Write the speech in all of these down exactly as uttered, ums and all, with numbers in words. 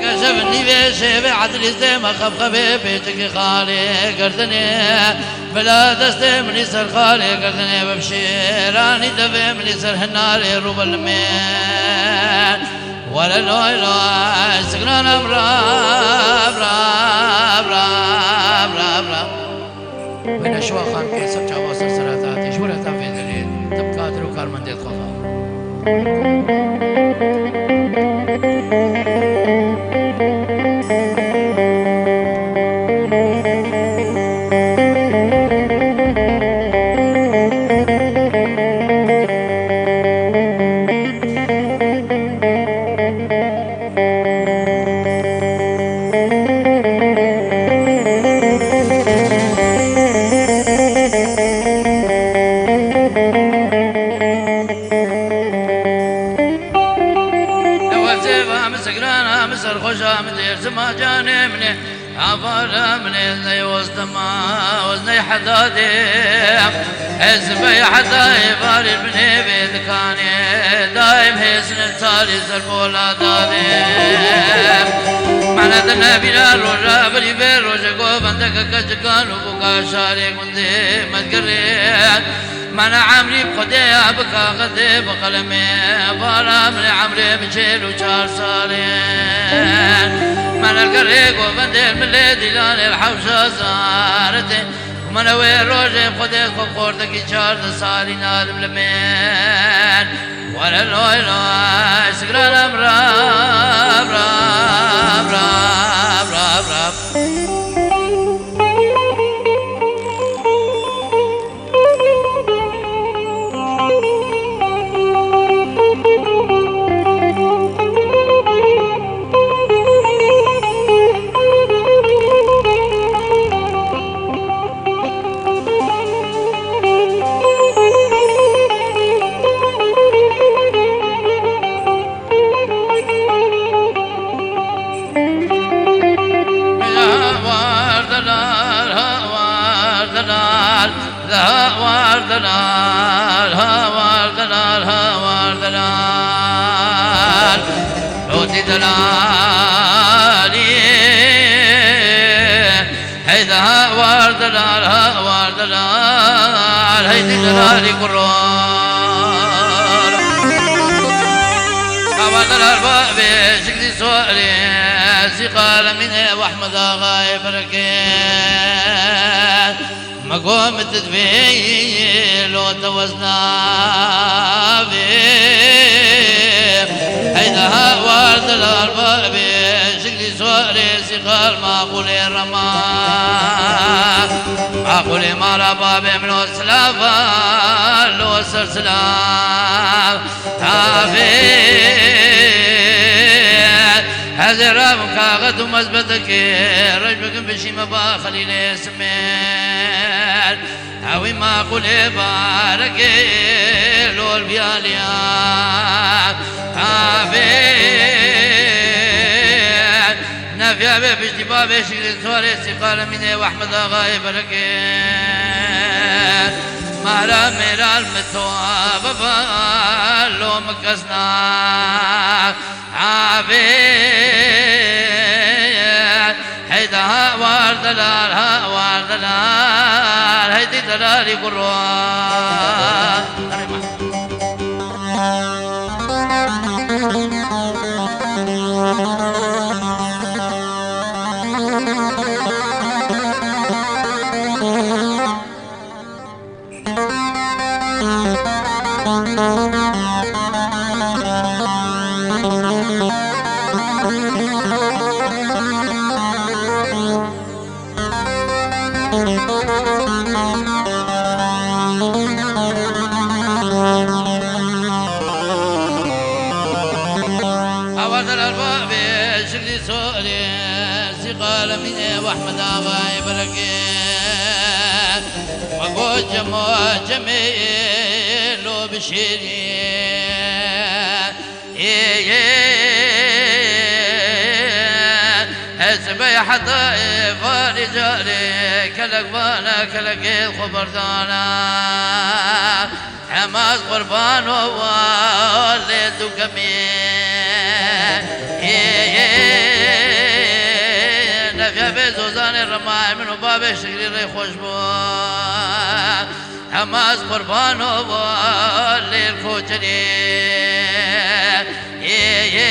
Keşef nîvê şevê edlî zê me xebxebê pêçekî xalê girtinê. Bila destê min î ser xalê girtinê, bi şêranî devê min î ser hinarê rû bi limê. Were loy loy, sigrana min rab, rab, rab, rab, rab. Wêne şiwa xankê ser çava ser sereta tê, ji were ta vê derê, tibkatir û karmendê dixwaza. Ew ev zêva min sigrana min serxweşa min dêr zima canê min ê. Avara min ê ney ozdema, oz ney heda dê. Ez bey heda êvarê min ê vê dikanê. Daim hêzin tarî serbola dadê. Mana de nebîra roja birî vê roje govendeke keçikan û buka şarê gundê me digirê. Mana emrî bi Xwedê ya bi kaxidê bi qelemê. Vala min ê emrê bi çêl û çar salê. Mana gerê govendê min lê dîlanê li hewşa zaretê. Mana wê rojê bi Xwedê xwe xortekî çardeh salî nadim li min. Were loy loy, sigrana min rab, rab, rab, rab, rab. Hawardilar, hawardilar, hawardilar, hawardilar, hawardilar. Lotî delalî, heyda hawardilar, hawardilar, heydî delalî kurar. Hawardilar bavê şiklî sorê, sîqalemînê Ahmed Ağayê Berekê. Me got min tu divê lo te wez navê. Heyda hawar delal babê, şiklî sorê sîqal maqûlê rema. Maqûlê mara babê min o silava lo ser silav. Tavê hezê rabim kaxet û mezbetekê, reş bikim bişîme ba Xelîlê Simêr. Ewî maqûlê barekê lol biyaliya. Tavê nefiya be piştî babê şiklê sorê sîqalemînê Wehmed Axayê Berekê. Mara mêral mi to baba lo mi kesna. Avê heyda ha war delal, ha war delal, heydî delalî guro. Hawa delal babê şiklî sorê, sîqalemînê Wehmed Axayê Berekê. Me got cemo cemê lo bi şêrî. Ê, ê, ez bey heta ê varê carê, kelek vana, kelek ê xwe berdana. Hemaz qurbano wa lê dûkemê. Ê, ê, Bê Zozanê Rima, min û babê Şikrî rê xweş bû. Hema ez qurban û lêl koçerê. Ê, ê,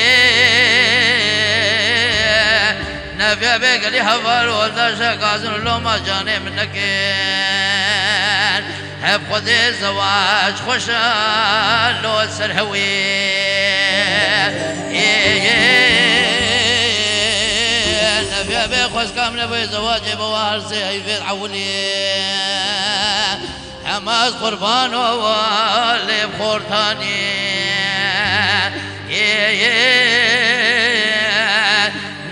Neviya bê gelî heval û eldaşa gazin û loma canê min nekin. Hep Xwedê zewac xweş e, lo ser hewê. Ê, ê, Neviya bê xwez kam nebê zewacê bi war sê heyvê ewilî. Hema ez qurban û lê bi xortanî. Ê, ê,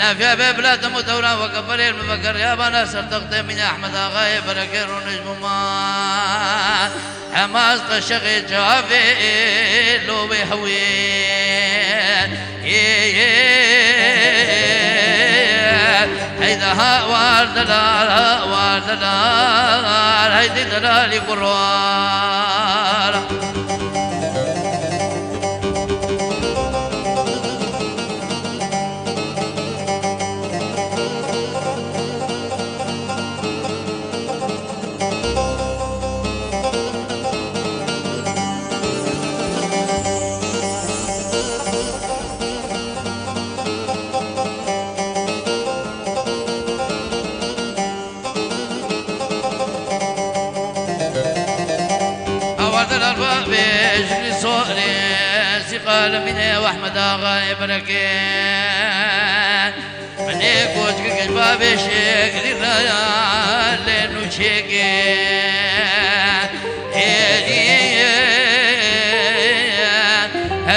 Neviya bê bila dem û dewran weke berê min vegeriya bana ser textê mînê Ehmed Axayê Berekê rûnişt bûma. Hema ez qeşexê çavê lo wê hewê. Ê, ê, Heyda ha war delal, ha war delal, heydê delalî kurar. Hawarde darba bêjî sorê, sîqal mîne Ehmed Axayê Berekê. Minê koçkî kej bavê şêkirî raya lê nûçêkê. Êrî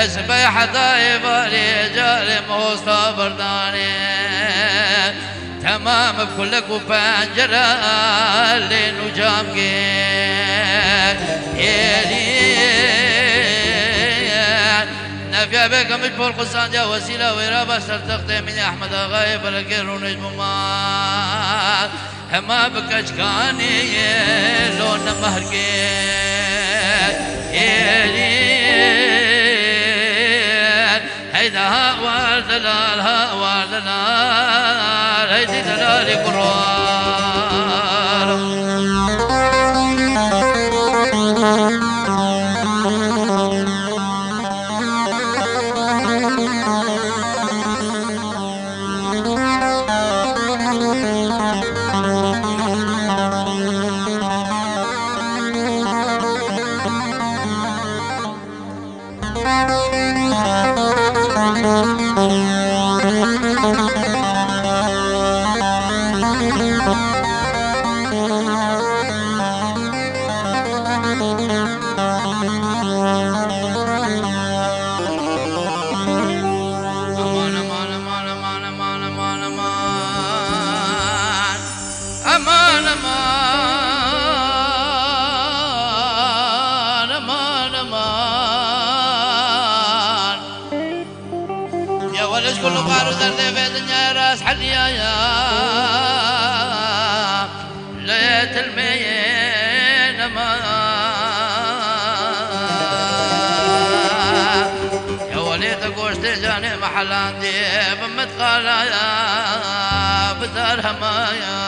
ez bey heta êvarê carê mosta berdanê. Temam bi kulek û pencere lê nûcamgê. Êrî Neviya bê kemij por qusanca wesîla wêra ba ser textê mînê Ehmed Axayê Berekê rûnişt bûma. Hema bi keçkanê lo ne mehrgê. Êrî heyda ha war delal, ha war delal, heydî delalî kurar. Aman, aman, aman, aman, aman, aman, aman. Aman, aman, aman, aman. Ya welej kulu baru derdê vê dinyayê rast heliyaya. Lê tilmeyê nema. Ya welê de goştê canê mehelandê bi mitqalaya bi dar hemaya.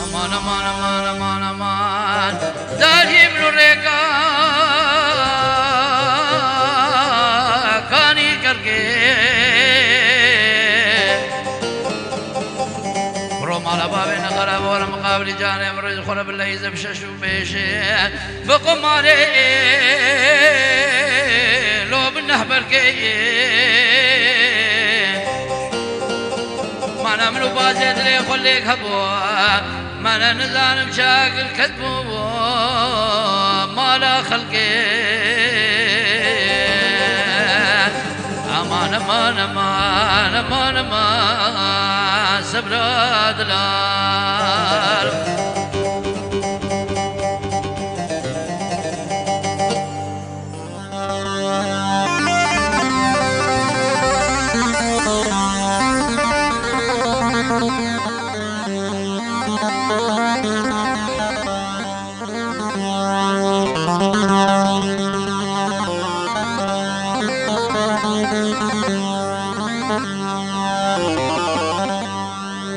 Aman, aman, aman, aman, aman. Darî min û rêka kanî kerkê. Kuro mala bavê nexera bora miqabilî canê min rêj xwe re bi leyze bi şeş û pêşê. Bi qumarê lo bi neh berkê. Mana min û bacê dilê xwe lêk hebû. Mana nizanim çagir ketbû mala xelkê. Aman, aman, aman, aman, aman, sebra dilar.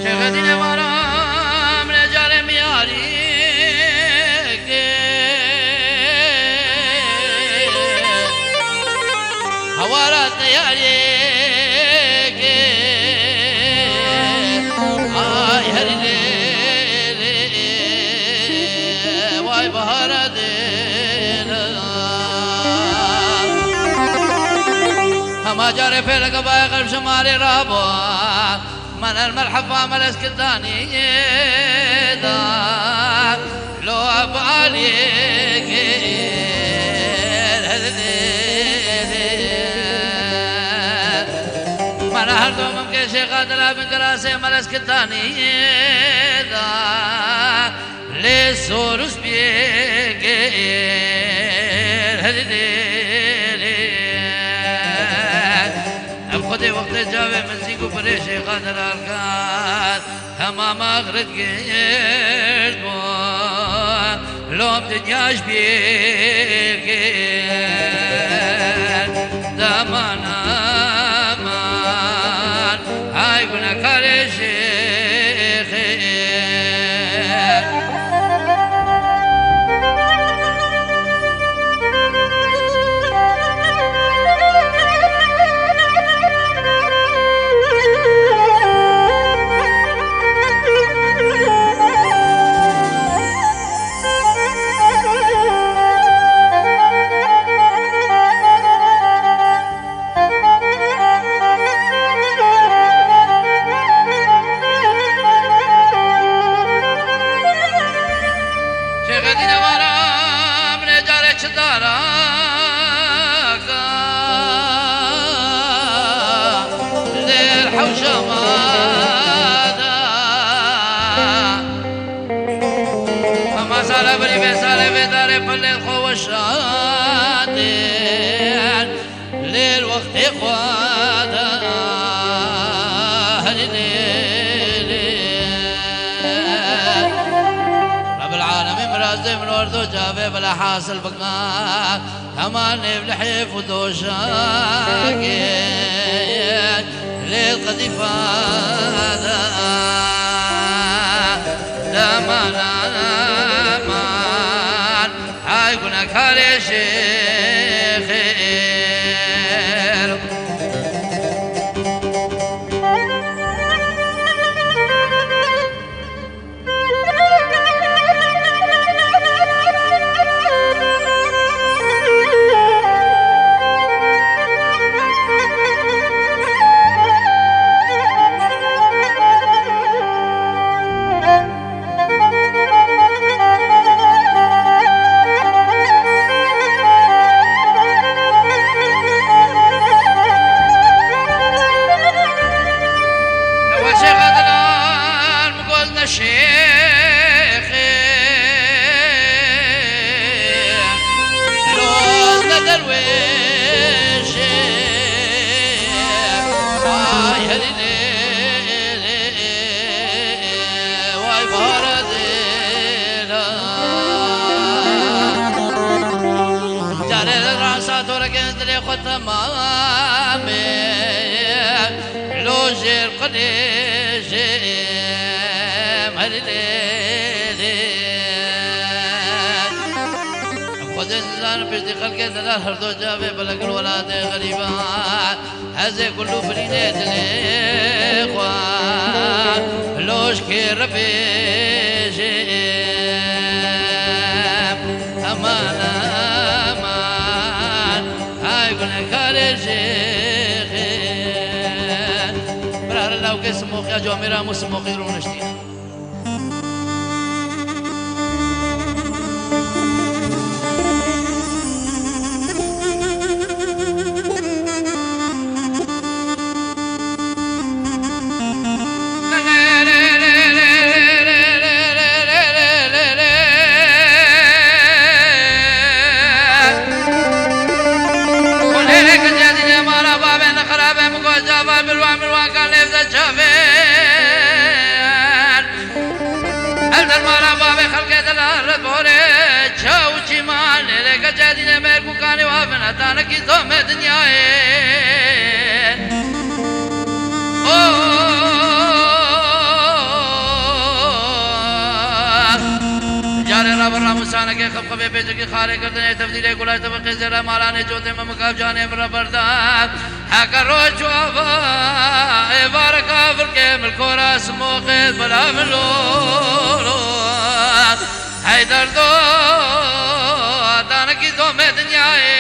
Şêxedîn êwara min ê carê miyarî ke hewara teyarê ke ay herî lê lê way bahara dê. Hema carê pêleke bayê qelb ji malê rabû. Mel el merheba mel eskitaniye da lo bi aliyê gêr herdê. Mel her domim ke şêxa dira bin kirasê mel eskitaniye da. Lê sor û spiyê gêr herdê. Ev xwedê wextê cavê min zî ku birê şêxa dirar kat, hema maxret gird bû. Lom dinya ji bîr kir. Daman aman, hay gunekarê şêxê. Şêxedîn êwara min ê carê çi daraka lêr hewşa ma da. Hema sala birî vê salê vê darê pilên xwe weşandên. Lêr wextê xwe de herî lê lê. Rebil alemîn mirazê min ordo cavê bila hasil bika. Hema nêv li hêf û doşakê lê qedîfa de. Deman aman. Ay gunekarê şêxê. Ewa Şêx Ednan, min got ne şêxê, lo ne derwêşê, ay herî lê lê. Vay bahara dêra. Carê rasa toreke dilê xwe temamê. Lo jêr qilêjê merî lê lê. Em xwedê dizanin piştî xelkê delal her do cavê belek li welatê xerîban. Ez ê kul û birînê dilê xwe loj kê re bêjim. Eman, eman, ay gunekarê şêxê. Bira re lawkê simoxiya camêra mû simoxî rûniştiye. Xwe lêrê ketiya dîlê mala bavê ne xerabe min got cava mirwan mirwan ka nêvze çavê. Re borê çaw çîman lê lê keçedîne merkûkanê wa vina tanekî zomê dinyayê. O carê rabin ramûsanekê xibxibê pêçekî xalê kirdinê tevdîlê gulaj tevqê zêre malanê cotê me mikav canê min re berda. Heke roç û ava êvareka vilkê milkora simoqê bila min lolo. Hey derdo, tanekî zomê dinyayê.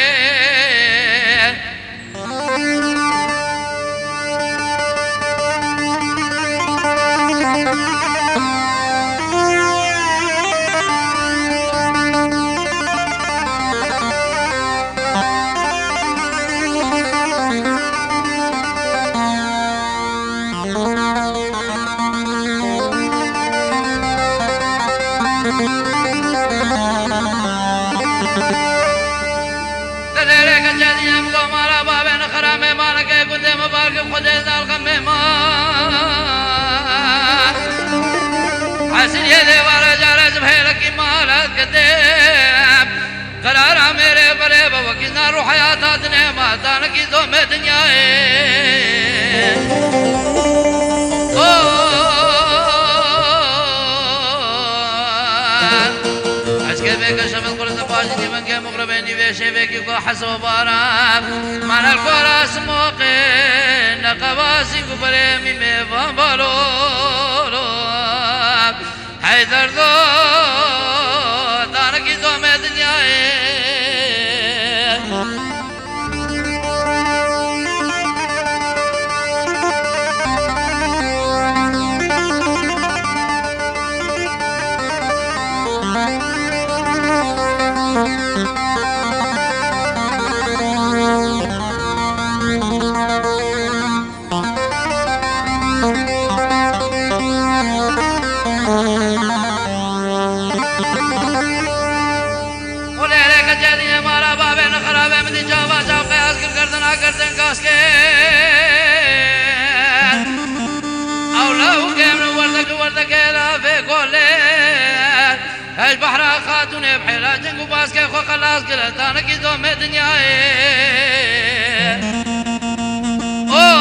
Dilêrê keçedî em gomara bavên xira mêmanekê gundê mibarkê Xwedê dal xem mêman. Hesiriyê dêvara care ji hêlekî mala gidê. Qerara mêrê berê be wekî na ruh heyata dinê ma tanekî zomê dinyayê. Oh. Eşkê vê keşemil qursa pajî dî vengê muqrebê nîvê şêvekî ku heso bara. Manel kora simoqê ne qevasî ku berê mî mêvan balolo. Hey derdo, tanekî zomê dinyayê. Û lêrê keçedî mala bavê nixirabê min dî çava çav qeyas kir, girdina girtin kas kir. Ew lawikê min werdek werdekê lavê golê. Hej behra xatûnê bi hêla cing û baskê xwe xelas kir, tanekî zomê dinyayê. Oh.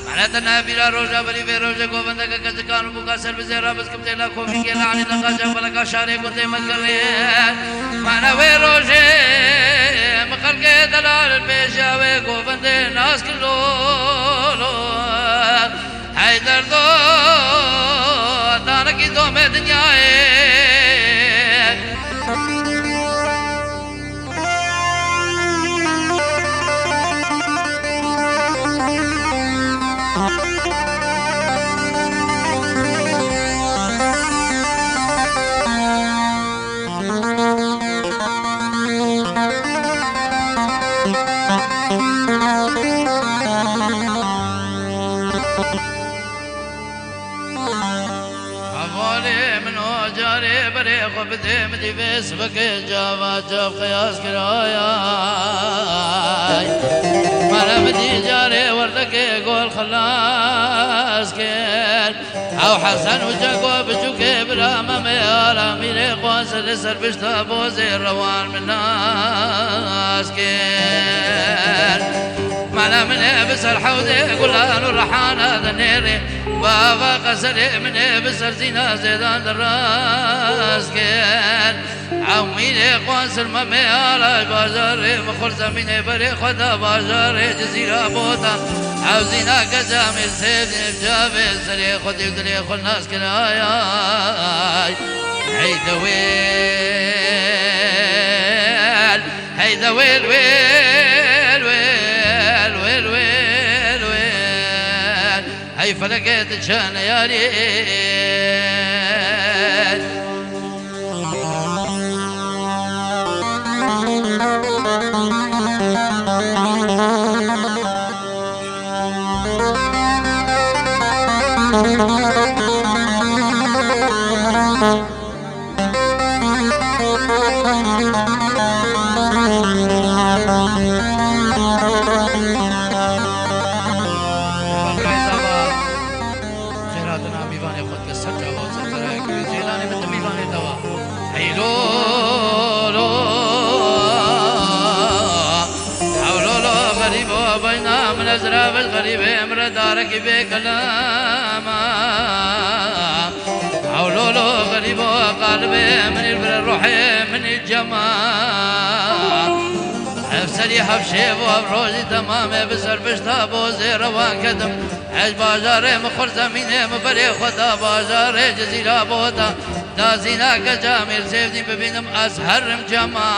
Mane te nebîra roja berî vê rojê govendeke keçikan û bûka ser bi zêra biskiptê la kovîkê la Elî Neqaşa feleka şarê gundê me kirê. Mane wê rojê min xelkê delal pêşiya wê govendê nas kir lolo. Hey derdo, tanekî zomê dinyayê. Hevalê min o carê berê xwe bidê min dî vê sibekê cava cav qeyas kirayay. Mala min dî carê werdekê gol xelas kir. Ew Hesen û Cego biçûkê bira Memê Ala Mîrê Qas li ser bişta bozê rewan min nas kir. Mala min ê bi ser hewzê gulan û rehana dinêrê. Bava qeserê min ê bi ser zîna zêdan diras kir. Ew Mîrê Qas li Memê Alay bajarê min xurt zemînê berê xwe da bajarê Cizîra Botan. Ew zîna keça Mîr Sêf Cavê serê xwe dî û dilê xwe nas kir ay ay. Hey de wêl, hey de wêl, wêl, wêl. Hey felekê diçe neyarî. Xwe dike ser çava û ser serayek bê ceylanê min dimîvanê te wa. Hey lo lo, hew lo lo, xerîbo, beyna min ez re vej xerîbê min re darekî bê kelama. Hew lo lo, xerîbo, qalibê min î bire ruhê min î cema. Ev serî hevşê bo, ev rojî temamê bi ser pişta bo zê rewan ketim. Ez bajarê min xur zemînê min berê xwe da bajarê Cizîra bota. Da zîna keça Mîr Sêvdîn bibînim ez herim cema.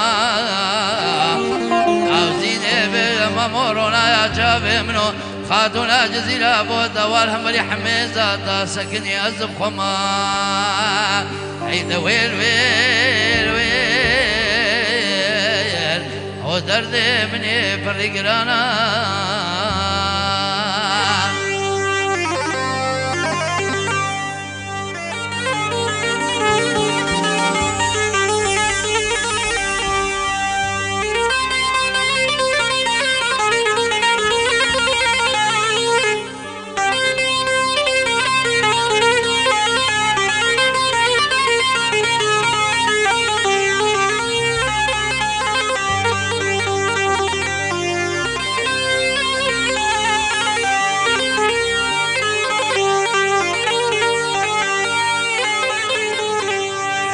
Ew zînê bê me moronaya çavê min o. Xatûna Cizîra bota war hemberî hemêza da sekinî ez xwema. Hey de wêl wêl wêl. O derdê min ê pirî giran a.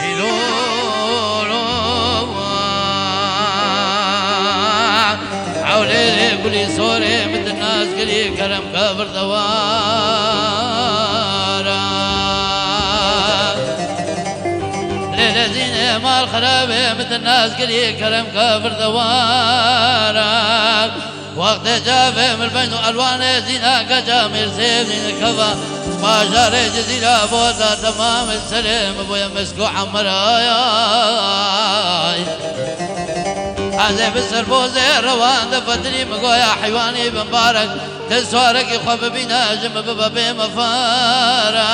Hîlo, lo, wa. Ewlêrê gulî sorê min di nazgirî kerem kevir dewara. Lê lezînê mal xerabê min di nazgirî kerem kevir dewara. Wextê cavê min beyn û elwanê zîna keça Mîr Sêvdîn keva bajarê Cizîra bota temamê serê min bûye misk û emerayay. Ez ê bi serbozê rewan de fetirî min goya heywanî bimbarek. Ti sarekî xwe bibîne ji min bibe bê mefara.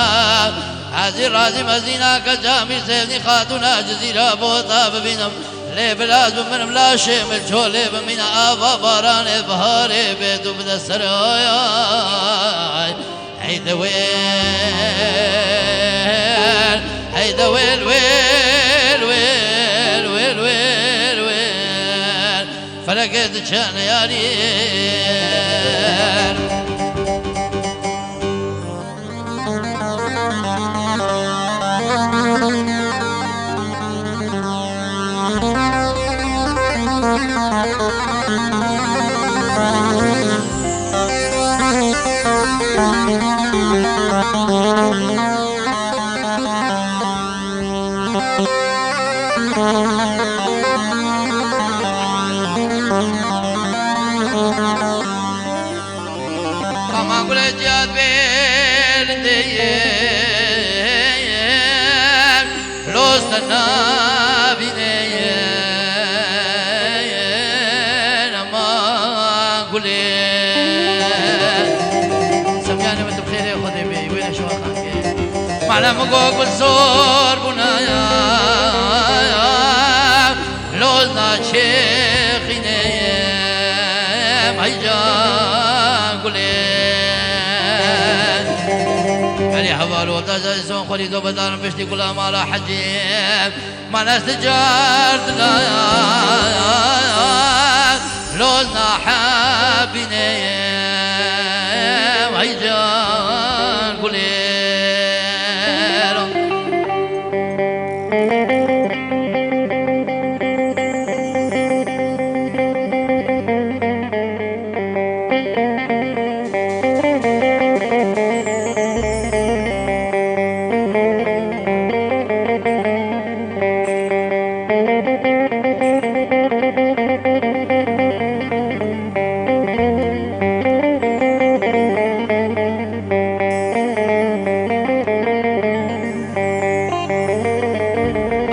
Ez ê razî me zîna keça Mîr Sêvdîn xatûna Cizîra bota bibînim. Lê bila ez bimirim laşê min çolê bimîne ava baranê biharê bê tu bide serayay. Hey de wêl, hey de wêl, wêl, wêl. Felekê diçe neyarî. Ama gule cihat belindeyim, loz te nabîneyim, ama gule. Semyanê min tu bi xêrê Xwedê bê, wê neşwa xankê. Mala min go gul zor bûna ya, loz naçêxîne, heycan gulê. Erê heval û da zazî son xwedî do bedarim piştî gula mala hecî. Manast car dilaya, loz nahebîne, heycan gulê.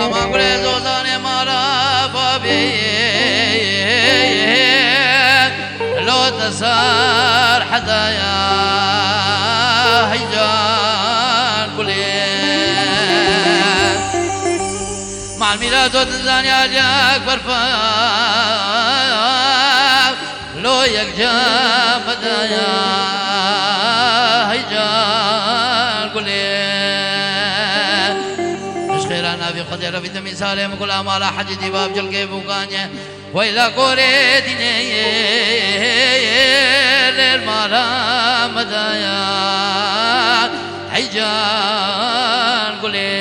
Ama gurê zozanê mala babê, lo te sar hedaya heycan gulê. Mal mîra do din zaniya alyak berfa, lo yek cem bedaya heycan gulê. Bi Xwedê revî te mîsalê min gula mala hecî dîba bi cilkê bûkanye. Weyla gorê dînê lêl mala me daya. Hey can gulê.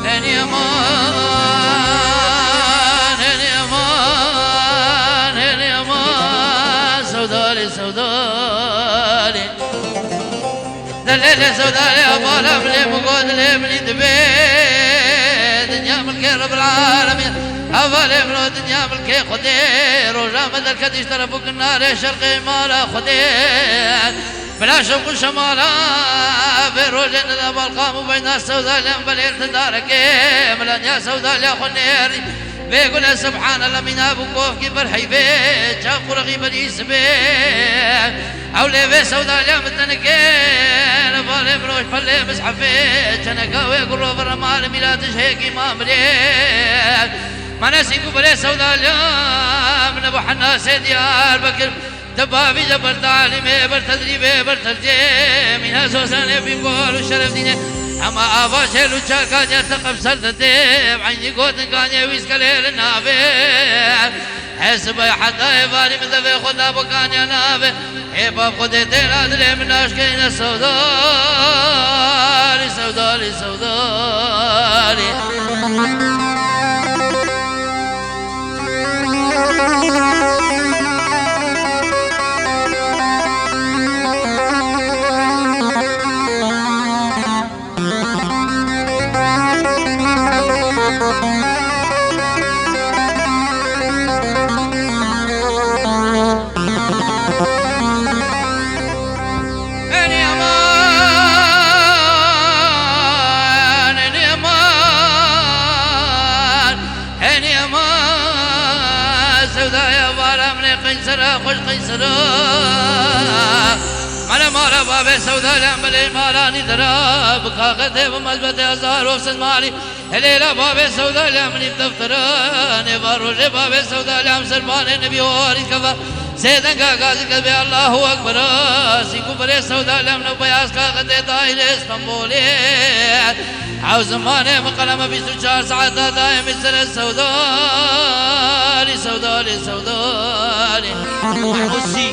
Hênî aman, hênî aman, hênî aman, sewdalî, sewdalî. Delê lê sewdalê hevala min lê min got lê min î dibê. Dinya milkê Rebbil Alemîn. Hevalê min o dinya milkê Xwedê. Roja me derketî ji terefû kinarê şerqê mala Xwedê. Bila şewq û şemala vê rojê neda balqam û beyna sewdalyan belê li darekê. Milaniya sewdalya xwe nêrî. Bê gule subhanallah mîna bû kovkî ber heyvê. Çav qurixî berî sibê. Ew lê vê sewdalya min tenike. Li balê min roj pelê mishefê. Çeneka wê guro vir mal mîla tij hêkî ma mirê. Manesî ku berê sewdalya min Ebu Hennasê Diyarbekir. Te bavî de ber talîmê, ber tedrîbê, ber tercê, mîna Zozanê, Bîngol û Şerefdînê. Hema ava şêl û çakan ya te qemser de dê, eynî gotin kanê wî skelê li navê. Hesibay heta êvarî min devê xwe da bo kanya navê. Ê bab Xwedê têna dilê min naşkeyne sewdalî, sewdalî, sewdalî. Hênî aman, hênî aman, hênî aman, sewdaya vara min ê qeysera, xweş qeysera. Mala mala bavê sewdalyan belê malanî dera, bi kaxetê bi mezbetê hezar û sed malî. Helêla bavê sewdalya min î bi defteran, ê va rojê bavê sewdalya min serbanê nebî warî keva. Sê denga gazî kevê Allahu Ekber. Sî ku berê sewdalya min ew beyaz kaxetê dayî lê Stenbolê. Ew zimanê min qeleme bîst û çar saeta dayê min sere sewdalî, sewdalî, sewdalî. Mahmud Sî.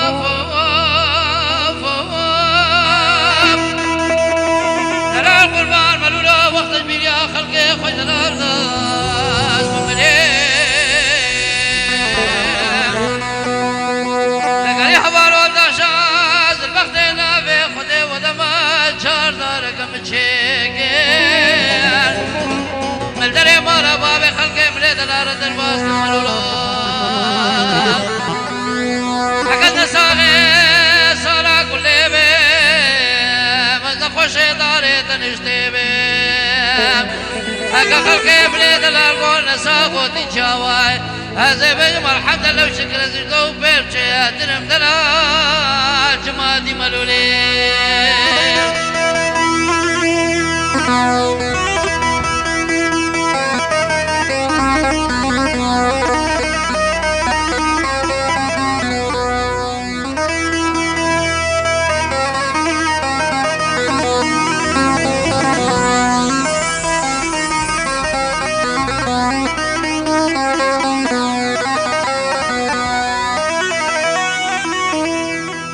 Of, of, of. Delal qurban melûla wextê bîriya xelkê xwe delal nas bimire. Legelî heval ol daşa zilbextê navê Xwedê we dema çar dareke min çêkir. Min derê mala bavê xelkê min ê delal re derbas kir melûla. Heke ne saxê sala kulê be, min ne xweşê darê teniştê be. Heke xelkê min ê delal gor ne sax û tî çaway. Ez ê bêjim elhamdulillah û şikir ez ji te û pê biçe dirim delal çima dî melûlê.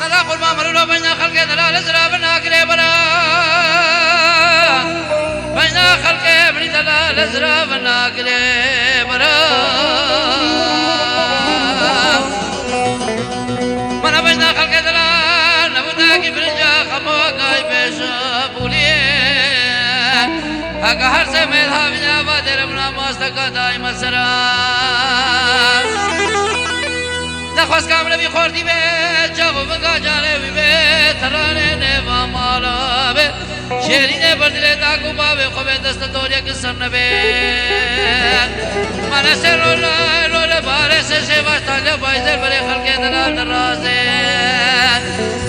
Neda qurban mirî lo bejna xelkê delal ez ra vina girê bera. Bejna xelkê mirî delal ez ra vina girê bera. Mana bejna xelkê delal nebû dagî birinca xemo gay pêşa bûlî. Heke her sê mêl havîna va dêre bina masteka daîme sera. Nexwest kamile vî xortî be, çav û vinga canê wî be, teranê nêva mala be. Şêrînê ber dilê dagû bavê xwe be, deste doriyeke ser nebe. Mane ser rol, rol bare se şevaş talya bayzer bere xelkê dela dirazê.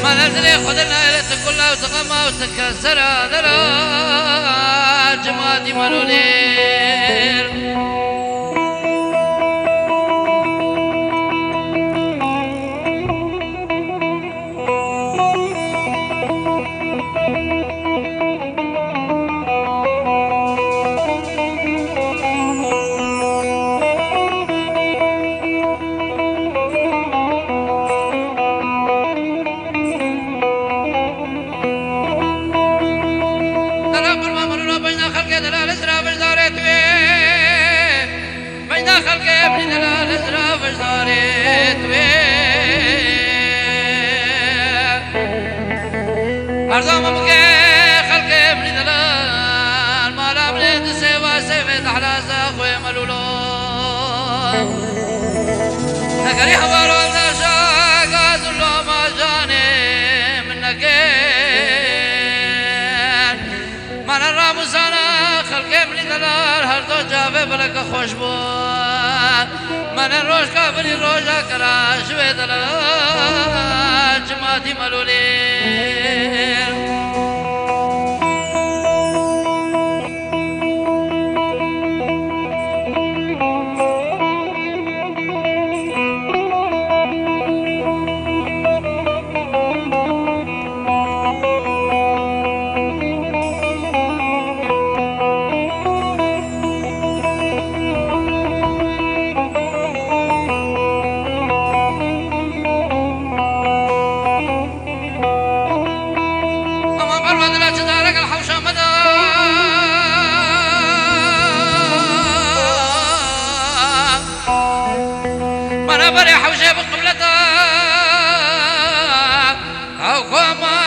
Mane dilê xwe de nayre ti kula û ti xema û ti kesera dela cimatî melûlîr. Dela kurma mirûna beyna xelkê dela li zira vejdarê tu yê. Beyna xelkê bî dela li zira vejdarê tu yê. Her zaman bike xelkê bî dela mala bile di seva sevê dehla za xwe melûlo. Negerî hevalan daşa gaz û loma canê min neke. Mane ramûsana xelkê min î delal her do cavê beleke xweş bû. Mane rojka min î roja kera ji wê delal cimatî melûlî. Ama berwedila çi zarek el hewşa me da. Mana berê hewşê bi qibleta. Ew ku ma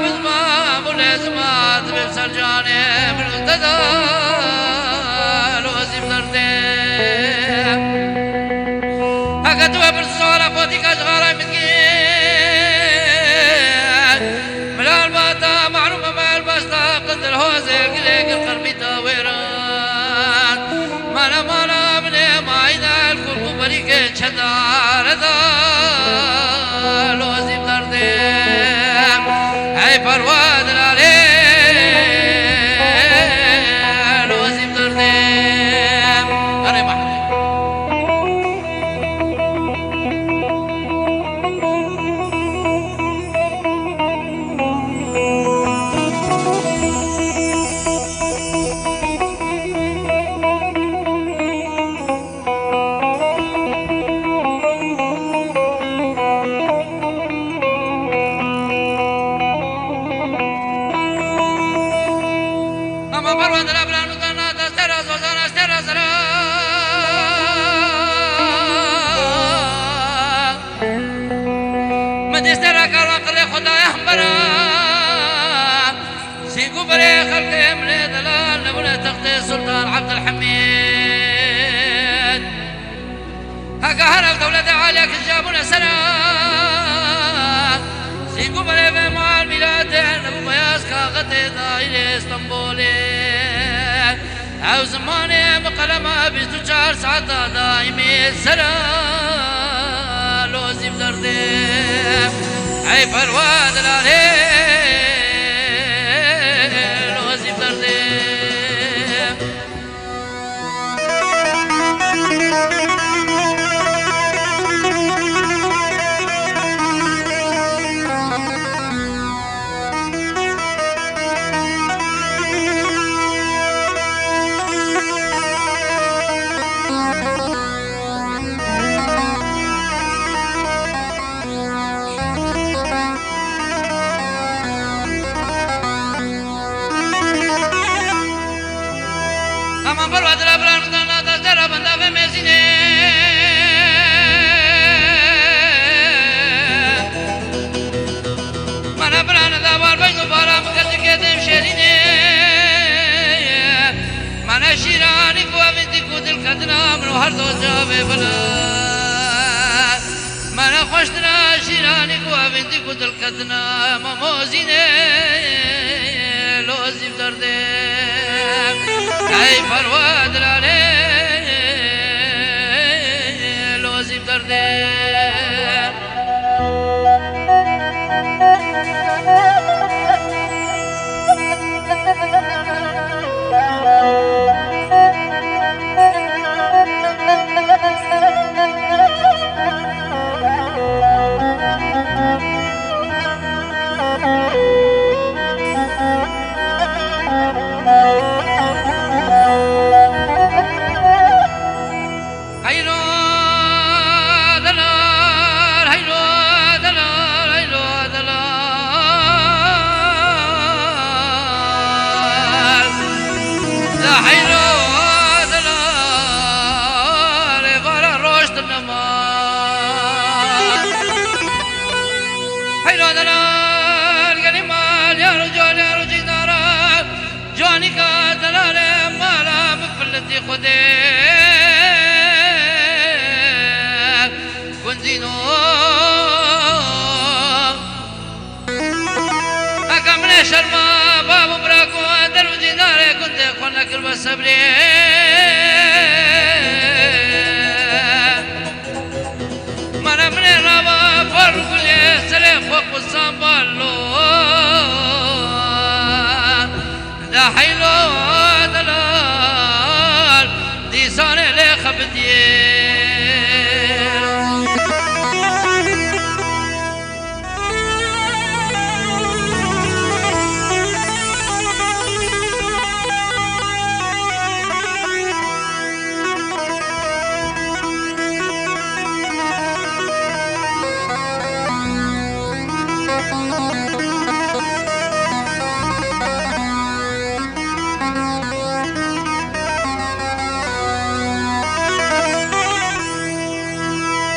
bizma mulezma dibê ser canê min te da lozîm derdê. Heke tu we bir suala xwe dîka ji xalay min dikî. Milal bata mahrûm me el basta qindir hozê gilê gil qerbî ta wêran. Mana mana min ê mayîna el kurkû berîkê çedare da lozîm derdê. Hey perwa dilalê lozîm derdê. Erê mahmûd. Ama berwendira biranu dana destera zozana stera zira. Min dîstera karwan qilê Xwedayê hembera. Zîngû berê xelkê min ê delal nebûne textê Sultan Ebdulhemîd. Heke her ev dewletê aliyek ji bûne sera. Zîngû berê vê mal mîratê nebû beyaz kaxetê daîrê Stenbolê. Ew zimanê bi qelema bîst û çar saeta daîmî sera lozî bi derdê. Ey perwa dilalê lozî bi derdê. Aman berwa dila biran dana destera benda ve mezine. Mana birane da bar beyno bara min kesike dem şerîne. Mana şîranî ku evîndî ku dil kedina min û her do cavê bila. Mana xweştina şîranî ku evîndî ku dil kedina me mozîne lozî bi derdê. Ey perwa dilalê Gundîno. Heka min ê şerma bav û bira ku der û dînarê gundê xwe nekir be sebrê. Mana min ê rava par û gulê serê xwe qusan balo. De heylo delal, dîsanê lê xebitiyê.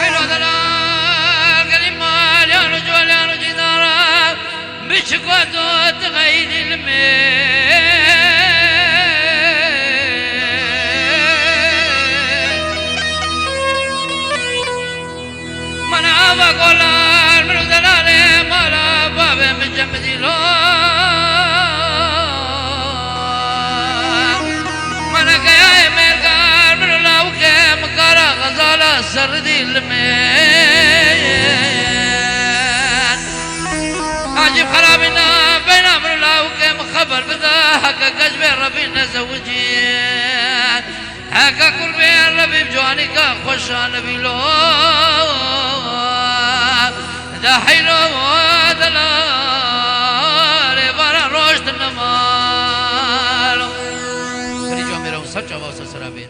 Ey lo delal, gelî maliyan û cuwaliyan û cîdaran, biçik we dot xeylî li me. Mana ava golar min û delalê mala bavê min cemidî lo. Mana keyayê mêrgar min û lawikê min kara xezala seridî li me. Acîb xerabîna beyna min û lawikê min xeber bide, heke keç bê Rebî nezewicî. Heke kurbê Rebî bi ciwanîka xweşa nebî lo. De heylo delalê vara roj di nemalo. Xelîca mêra û ser çava û ser serabê.